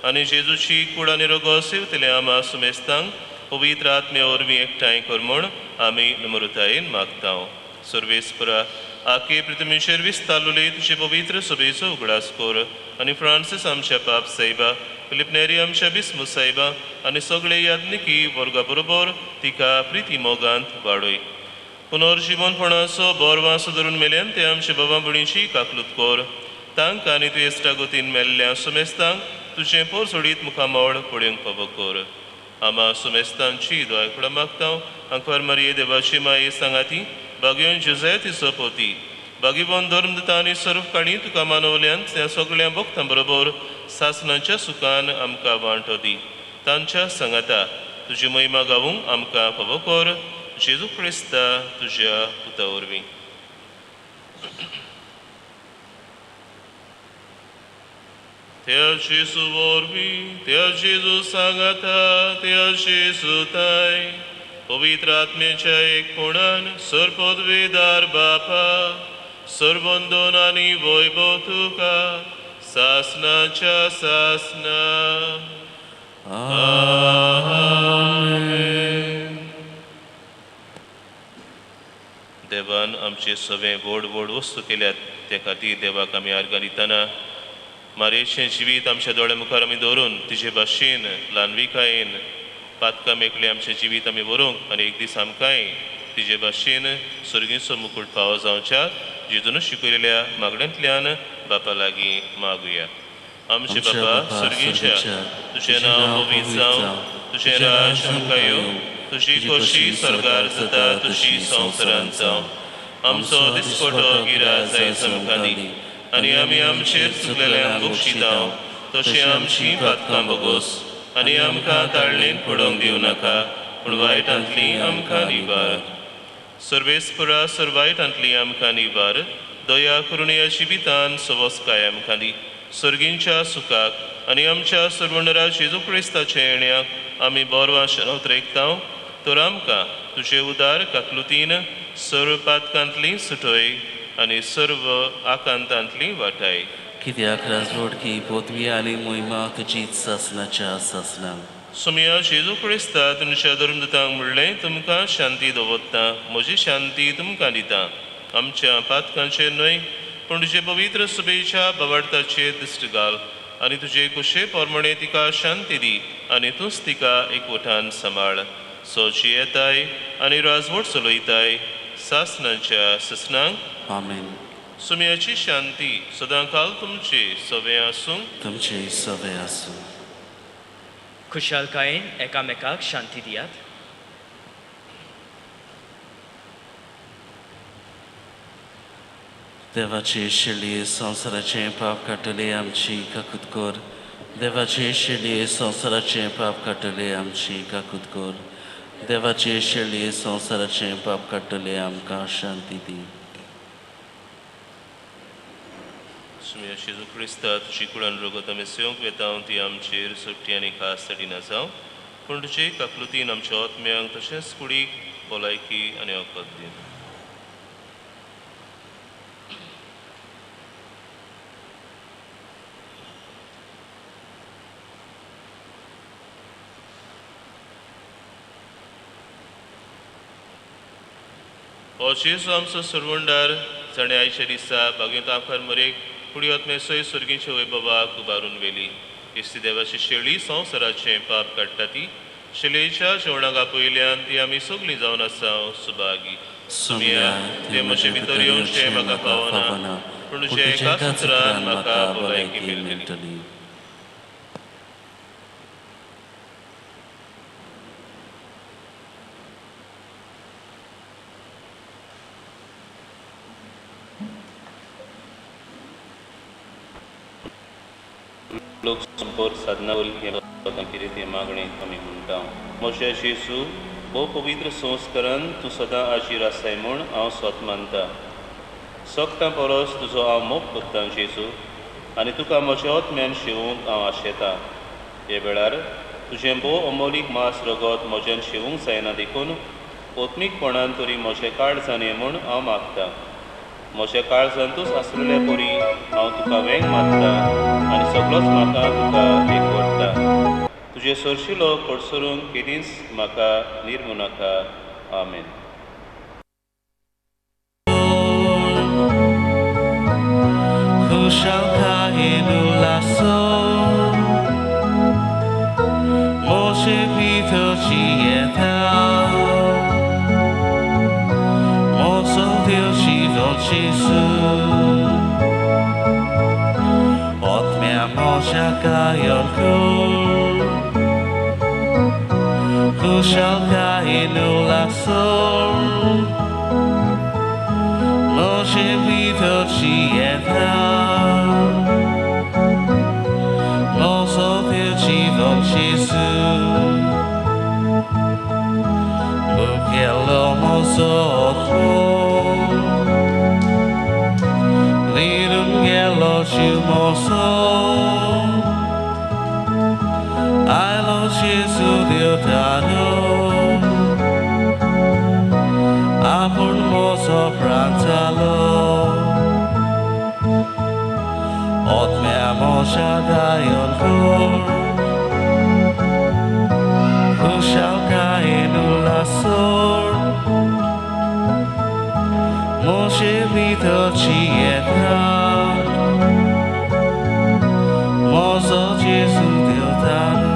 आनी जेजूची कूड आनी रगत सेवतले आमा सुमेस्तांक पवित्र आत्मे वरवीं एकठांय कर म्हूण आमी नम्रतायेन मागता। सर्वेस्परा आखे पृथ्वीचेर विस्तारलेले तुजे पवित्र सभेचो उगडास कर आनी फ्रांसीस आमच्या पाप सायबा, फिलीप नेरी आमच्या बिस्मू सायबा आनी सगळे याज्ञिकी वर्गा बरोबर तिका प्रिती मोगांत वाडय। पुनर्जिवनपणाचो बोरवास धरून मेल्यान ते आमच्या बाबा भयणीची काकलूत कर, तांकां आनी तुवें इश्टागतीन मेल्ल्या सुमेस्तांक तुजें पोरसोडीत मुखामळ पळोवंक फावो कर। आमा सुमेस्तांची दया मागता। आंकवार मारये देवाची माये सांगाती बागेवन जुझे तिचो पोती बागेवन धर्मदता आनी सर्व काणी तुका मानवल्यान त्या सगळ्या भक्तां बरोबर सासणाच्या सुखान आमकां वांटो दी। तांच्या सांगाता तुजी महिमा गावूंक आमकां फावो कर, जेजू क्रिस्ता तुज्या पुता वरवीं। त्या जेजू वरवीं, त्या जेजू सांगाता, त्या जेजू ताय पवित्र आत्म्याच्या एकपणान सर्वपदवीदार बापा, सर्वंदन आनी वैभव तुका सासनाच्या सासना। आमेन। देवान आमचे सगळे व्हड व्हड वस्तू केल्यात, ते खातीर देवाक आमी आर्गां दितना मारयेचें जिवीत आमच्या दोळ्या मुखार आमी दवरून तिजे भाशेन ल्हानविकायेन पातकां मेकळें आमचें जिवीत आमी व्हरूंक आनी एक दीस आमकांय तिजे भाशेन सर्गीचो मुकूट फावो जावच्या जेजून शिकयलेल्या मागण्यांतल्यान बापा लागीं मागुया। आमचे बापा सर्गीच्या, तुजें नांव पवित्र जावं, तुजें राज आमकां येवं, तुजी खोशी स्वर्गार जाता तुजी संवसारांत जावं। आमचो दिसपटो गिराज आयज आमकां दी आनी आमी आमचेर चुकलेल्यांक बक्षिता तशें आमची पातकां भोगोस आनी आमकां ताळणेंत पडोवंक दिवं नाका, पूण वायटांतली आमकां निवार। सर्वेस्परा सर वायटांतली आमकां निवार, दया करून ह्या जिवितान सवस्काय आमकां दी, सर्गींच्या सुखाक आनी आमच्या सर्वणरा जेजू क्रिस्ताच्या येण्याक आमी बरवा शरत रेखता। तर आमकां तुजे उदार काकलुतीन सर्व पातकांतली सुटय आनी सर्व आकांतांतली वाटाय। कित्याक राजवटकी पदवी आनी मोहिमा तुजीच सासनाच्या सासना। सुमया जेजू क्रिस्ता तुमच्या धर्मदूतांक म्हणलें, तुमकां शांती दवरता, म्हजी शांती तुमकां दिता, आमच्या पातकांचेर न्हय पूण तुजे पवित्र सभेच्या बवार्थाचेर दिश्ट घाल आनी तुजे कुशे प्रमाणे तिका शांती दी आनी तूंच तिका एकवटान सांबाळ. सो जियेताय आनी राजवट चलयताय सासणाच्या ससनांक. आमेन. सुम्याची शांती सदां काल तुमचे सवे आसूं. तुमचे सवे आसूं. खुशालकायेन एकामेकाक शांती दियात. देवाचे शेळये संवसाराचें पाप काडटले आमची काकूत कर. देवाचे शेळये संवसाराचें पाप काडटले आमची काकूत कर. देवाचे शेळये संवसाराचें पाप काडटले आमकां शांती दी. सुम्या जेजू क्रिस्ता तुजी कुळान रगत आमी सेवंक वेता ती आमचेर सुट्टी आनी खास तडिना जावं, पूण तुजे काकलुतीन आमच्या आत्म्यांक तशेंच कुडीक भलायकी आनी वखद दी. हो जेजू आमचो सरवंडार जाणें आयच्या दिसा बागेंत आमखार मरेक कुडी आत्मे सय सर्गीच्या वैभवाक उबारून व्हेली. क्रिस्ती देवाची शेळी संवसाराचें पाप काडटा ती शेळयेच्या जेवणाक आपयल्यान ती आमी सगळीं जावन आसा सुभागी. सुम्या तें म्हजे भितर येवचें म्हाका पावना, पूण तुज्या एका सुत्रान म्हाका भलायकी मेळटली. लोक संपर्क साधना कितें तें मागणें आमी म्हणटा. म्हज्या जेजू भोव पवित्र संस्कारान तूं सदां आजीर आसाय म्हूण हांव स्वत मानता. सगतां परस तुजो हांव मोग करतां जेजू आनी तुका म्हज्या आत्म्यान शेवूंक हांव आशेतां. हे वेळार तुजें भोव अमोलीक मांस रगत म्हज्यान शेवूंक जायना देखून आत्मीकपणान तरी म्हजें काळजान ये म्हूण हांव मागतां. म्हज्या काळजांतूच आसलेल्या परी हांव तुका वेंग मारता आनी सगळोच म्हाका तुका एकवटता. तुजे सरशिलो कडसरून केदींच म्हाका निर्मू नाका. आमेन. खुशालकायेन उल्हासो म्हजे भितर जियेता म्हजो देव जिवन जेजू आत्म्या म्हज्या गायन कर. खुशालकायेन उल्हासो म्हजे भितर जियेता म्हजो देव जिवन जेजू मुखेलो म्हजो आत्मो लिरून गेलो जीव म्हजो आयलो जेजू देवतानो आपूण म्हजो प्राण जालो. आत्म्या म्हज्या गायन कर खुशालकायेन उल्हासो म्हजे भितर जियेता म्हजो जेजू देवतानो.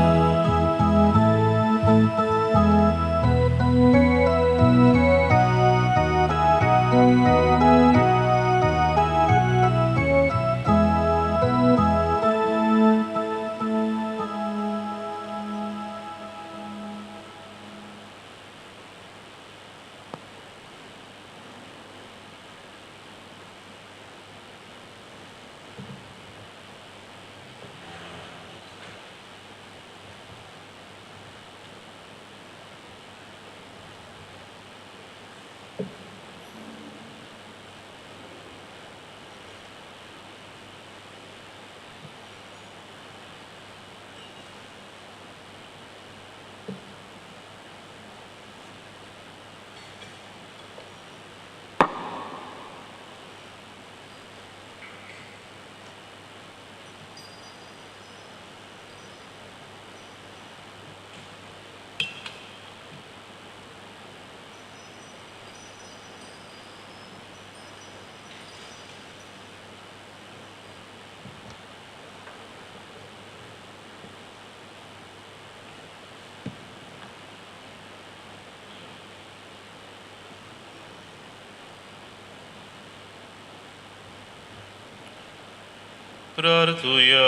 प्रार्थुया.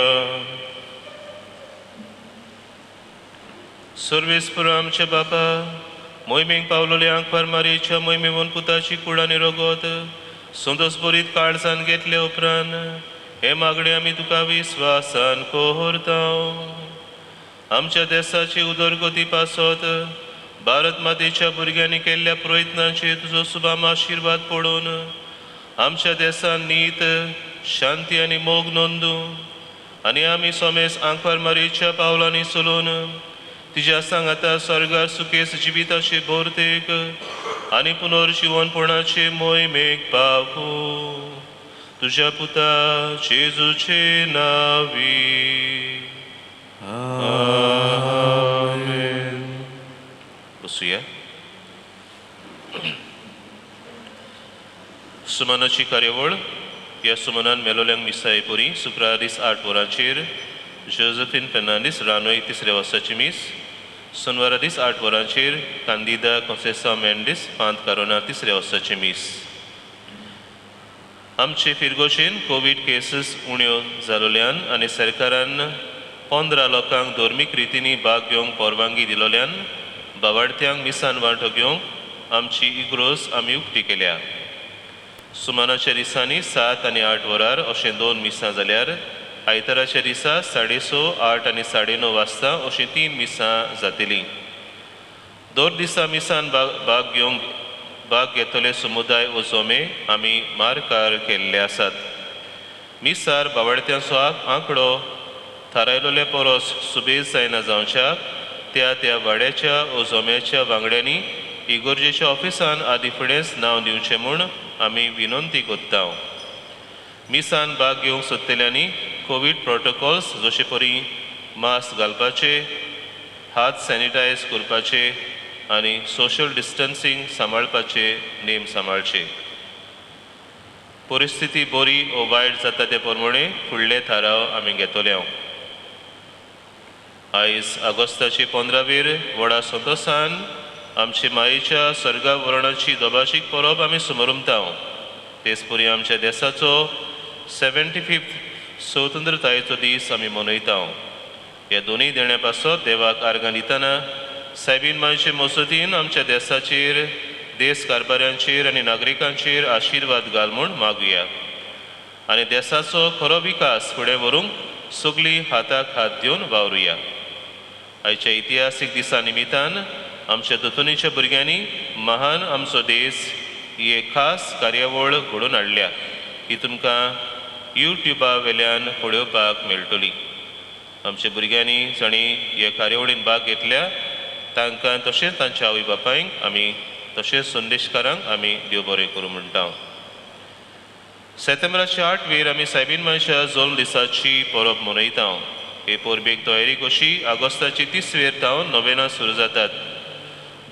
सर्वेस्पर आमच्या बापा, मोहिमेक पावलोले आंकवार मारयेच्या मोहिमेवन पुताची कूड आनी रगत संतोस बरीत काळजान घेतले उपरांत हे मागणे आमी तुका विस्वासान कोहरता. आमच्या देसाची उदरगती पासत भारत मातेच्या भुरग्यांनी केल्ल्या प्रयत्नांचेर तुजो सुभाम आशिर्वाद पडून आमच्या देसान नीत, शांती आनी मोग नोंदू आनी आमी सोमेस आंकवार मारयेच्या पावलांनी चलून तिज्या सांगाता स्वर्गार सुकेस जिविताचे भोरतेक आनी पुनर्जिवनपणाचे मोहिमेक पावू. तुज्या पुता जेजूचे नावी. आमेन. बसुया. सुमनाची कार्यावळ. ह्या सुमनान मेलोल्यांक मिसाय पुरी शुक्रार दीस 8 वरांचेर जोजफीन फेर्नांडीस रानोय तिसऱ्या वर्साची मीस. सोनवारा दीस 8 वरांचेर कांदिदा कोन्सेसांव मेंडीस पांत कारोना तिसऱ्या वर्साची मीस. आमचे फिरगोशेन कोवीड केसीस उण्यो जालोल्यान आनी सरकारान 15 लोकांक धर्मीक रितींनी भाग घेवंक परवानगी दिलोल्यान बावाडत्यांक मिसान वांटो घेवंक आमची इग्रोज आमी उक्ती केल्या. सुमानाच्या दिसांनी 7 आनी 8 वरार अशें 2 मिसां जाल्यार आयताराच्या दिसा 6:30, 8 आनी 9:30 वाजता अशीं 3 मिसां जातलीं. दर दिसा मिसान भाग घेतले समुदाय ओ जोमे आमी मार्कार केल्ले आसात. मिसार बावडत्यांचो आंकडो थारायलोले परस सुबेज जायना जावच्याक त्या त्या वाड्याच्या ओ जोम्याच्या वांगड्यांनी इगोर्जेच्या ऑफिसान आदी फुडेंच नांव दिवचें म्हूण आमी विनंती करता. मिसान भाग घेवंक सोदतल्यांनी कोवीड प्रोटोकॉल्स जशे परी मास्क घालपाचे, हात सॅनिटायज करपाचे आनी सोशल डिस्टन्सींग सांबाळपाचे नेम सांबाळचे. परिस्थिती बरी ओ वायट जाता ते प्रमाणे फुडले थाराव आमी घेतले. आयज ऑगस्टाचे 15वेर व्हडा संतोसान आमचे मायेच्या सर्गा वरणाची दोभाशीक परब आमी सुमरुमता. तेच परी आमच्या देसाचो 75th स्वतंत्रतायेचो दीस आमी मनयता. ह्या दोनूय देण्या पासत देवाक आर्गां दितना सायबीन मायचे मसतीन आमच्या देसाचेर, देश कारभाऱ्यांचेर आनी नागरिकांचेर आशिर्वाद घाल म्हूण मागुया आनी देसाचो खरो विकास फुडें व्हरूंक सगळीं हाताक हात दिवन वावरुया. आयच्या इतिहासीक दिसा निमितान आमच्या दोतोनीच्या भुरग्यांनी महान आमचो देश ही एक खास कार्यावळ घडोवन हाडल्या. ही तुमकां युट्युबा वेल्यान पळोवपाक मेळटली. आमच्या भुरग्यांनी जांणी हे कार्यावळीन भाग घेतल्या तांकां तशेंच तांच्या आवय बापायंक आमी तशेंच संदेशकारांक आमी देव बरें करूं म्हणटा. सप्टेंबराच्या 8वेर आमी सायबीन मायच्या जल्म दिसाची परब मनयता. हे परबेक तयारी कशी ऑगस्टाची 30वेर तावन नोवेनां सुरू जातात.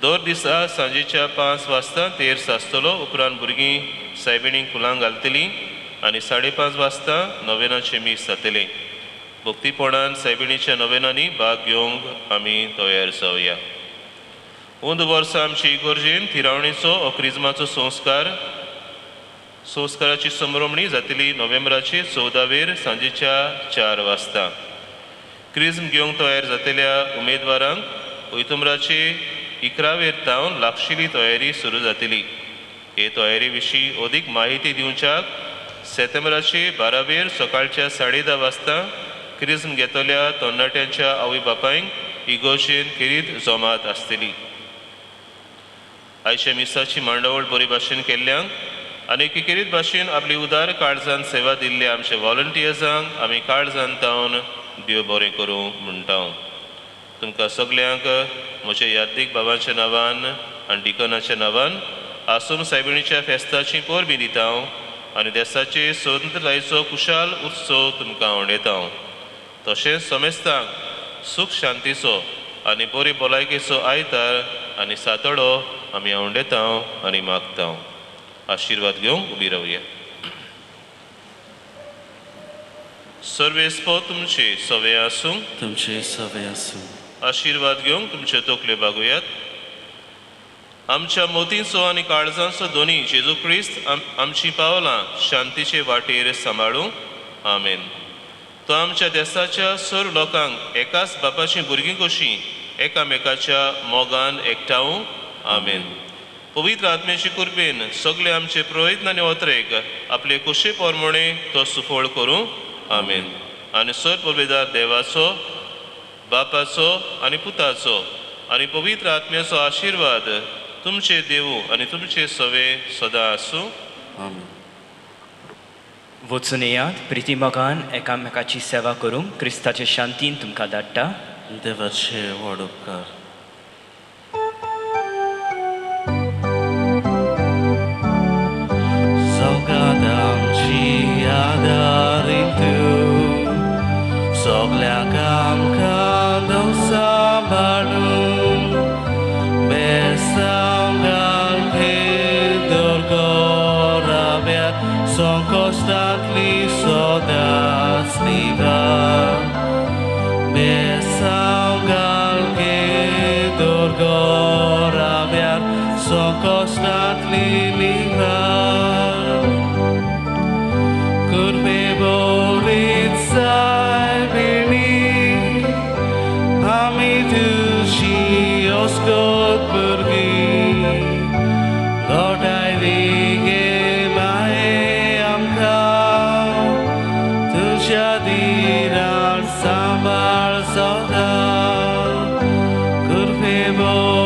दर दिसा सांजेच्या 5 वाजता तेर्स आसतलो. उपरांत भुरगीं सायबिणीक फुलां घालतलीं आनी 5:30 वाजता नोवेनाचें मीस जातलें. भक्तीपणान सायबिणीच्या नोवेनांनी भाग घेवंक आमी तयार जावया. अंदू वर्सा आमची इगोर्जेन थिरावणेचो ओ क्रिज्माचो संस्काराची समरोमणी जातली नोव्हेंबराचे 14वेर सांजेच्या 4 वाजता. क्रिज्म घेवंक तयार जातल्या उमेदवारांक ओयतुमराचे 11वेर तावन लागशिली तयारी सुरू जातली. हे तयारी विशीं अदीक माहिती दिवच्याक सप्टेंबराचे 12वेर सकाळच्या 10:30 वाजता क्रिज्म घेतल्या तरणाट्यांच्या आवय बापायंक इगोर्जेन खेरीत जमात आसतली. आयच्या मिसाची मांडावळ बरी भाशेन केल्ल्यांक आनी खेरीत भाशेन आपली उदार काळजान सेवा दिल्ल्या आमच्या वॉलंटियर्सांक आमी काळजान तावन देव बरें करूं म्हणटा. तुमकां सगल्यांक म्हज्या यादीक बाबांच्या नांवान आनी डिकनाच्या नांवान आसूम सायबिणीच्या फेस्ताची परबीं दिता आनी देसाचे स्वतंत्रतायेचो कुशाल उत्सव तुमकां आवडयता. तशेंच समेस्तांक सूख शांतीचो आनी बरी भलायकेचो आयतार आनी सातडो आमी आवडयता आनी मागता. आशिर्वाद घेवंक उबी रावया. सर्वेस्पो तुमचे सवे आसूं. तुमचे सवे आसूं. आशिर्वाद घेवंक तुमचे तकले बागुयात. आमच्या मोतींचो आनी काळजांचो दोनी जेजू क्रिस्त आमची पावलां शांतीचे वाटेर सांबाळूं. आमेन. तो आमच्या देसाच्या सर लोकांक एकाच बापाची भुरगीं कशीं एकामेकाच्या मोगान एकठांव. आमेन. पवित्र आत्म्याची कृपेन सगळे आमचे प्रयत्न आनी ओत्रेक आपले कुशे प्रमाणे तो सुफळ करूं. आमेन. आनी सर पवित्र देवाचो, बापाचो आनी पुताचो आनी पवित्र आत्म्याचो आशिर्वाद तुमचे देवू आनी तुमचे सवे सदां आसूं. आमेन. वचून येयात प्रिती मोगान एकामेकाची सेवा करूंक. क्रिस्ताचे शांतीन तुमकां धाडटा. देवाचे व्हड उपकार. सगळ्यांत आमची आदारी तूं, सगळ्यांक आमकां तूं सांबाळून, बेसांव घालपी दुर्गोराब्यात संकश्टांतली सदांच निवार. बेसांव घालपी दुर्गोराब्यात संकश्टांतली निवार. कृपे बोरीत सायबिणी आमी तुजी ओस्कोत भुरगीं, घोटाय गे माये आमकां तुज्या दिरान सांबाळ सदां. कृपे बोरीत